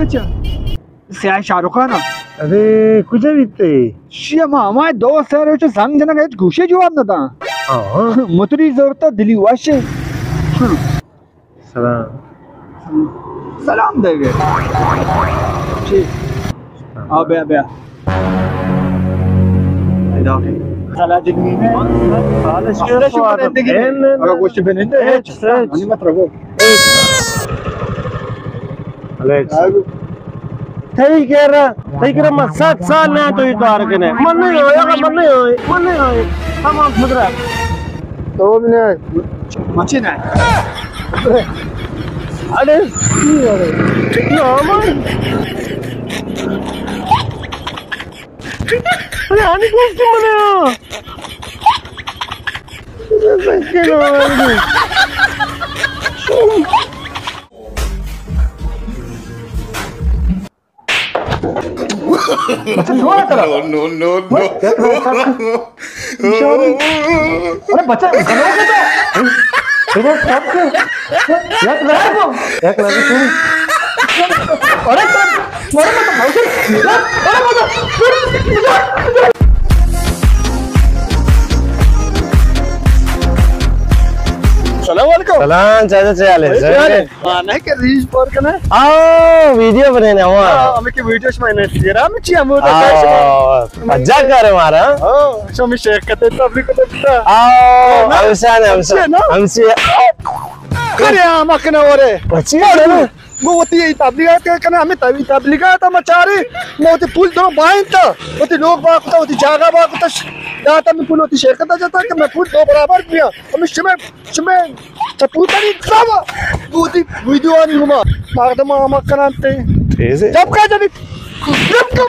چیا؟ سیاہ شاہ رخ خان۔ ارے، کجا بیتے؟ شی ما ہمائے دو سر چو زنگ جنگ، ہچ گوشے جواب نہ داں۔ ہاں۔ متری زورتا دلی واشے۔ سلام۔ سلام دے گے۔ چی؟ آ بیا، بیا۔ خالا جنگی نے۔ خالا شکر۔ اگر گوشت بنندے، ہچ، ہچ۔ نہیں مت رہو۔ الیکس۔ تئی کرا، تئی کرا من صد سال نہ تو اتوار کنے۔ من نہیں ہویا، من نہیں ہوئی، من نہیں ہوئی۔ تمام فکرہ۔ تو بھی نہیں۔ مچی نہیں۔ ارے، ٹھیک نہ ہو من۔ ارے، آنی گوشتی منا۔ بچہ جوڑ کرا۔ نو، نو، نو، نو۔ ارے بچہ، گنوکے تو۔ ارے سب کے۔ یک لگے۔ یک لگے تو۔ ارے، ارے مت بھائی۔ ارے مت۔ السلام علیکم۔ سلام چاچا، چے حال ہے؟ بھائی، کیا حال ہے؟ ہاں، نہیں کہ ریلز پر کنا۔ آؤ، ویڈیو بنانے ہوا۔ ہاں، ہمیں کہ ویڈیو شما انسٹاگرام میں چی ہم ہوتا ہے شما؟ آؤ، مزہ کرے مارا۔ ہاں، شما شیخ کتے تبلیغ کو دیتا۔ آؤ، ہاں، نا؟ ہمشان، ہمشان، ہمشان۔ ہمشان۔ کرے ہم اکنا ورے۔ اچھی ہے نا؟ گو وتی تبلیغات کنا، ہمیں تبی-، تبلیغات ہم چاری۔ مو وتی پول دو بائن تا۔ وتی لوگ باکتا، وتی جاگا باکتا، داتا میں پول وتی شرکتا جاتا کہ میں پول دو برابر بیا۔ ہمیں شمے شمے چپوتانی سما بودی ویڈیو آنی ہما مردم آمک کنان تے۔ تیز ہے۔ جب کا جبی۔ جب کا۔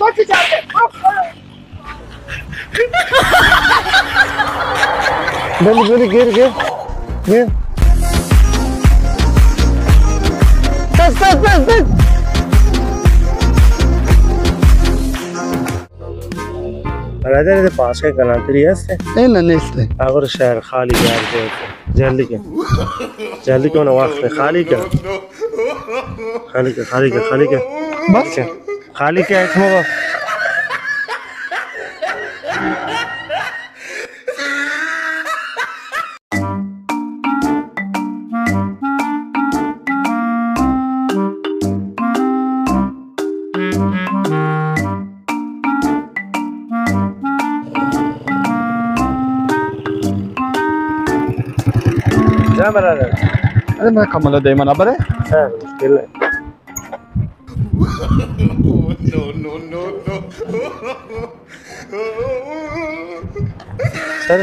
باقی جاتے۔ بند، بند، گر، گر۔ گر۔ بس، بس، بس، بس۔ برادر، دے پاس کے گلانتری ہستے؟ اے نہ نیستے۔ اگر شہر خالی یار دے۔ جلدی کن۔ جلدی کن، وقت خالی کن۔ خالی کن، خالی کن، خالی کن۔ بس۔ خالی کن، اتمو۔ جان برادر۔ ارے میں کمل دے منا برے۔ ہاں، مشکل ہے۔ نو، نو، نو، نو۔ سر۔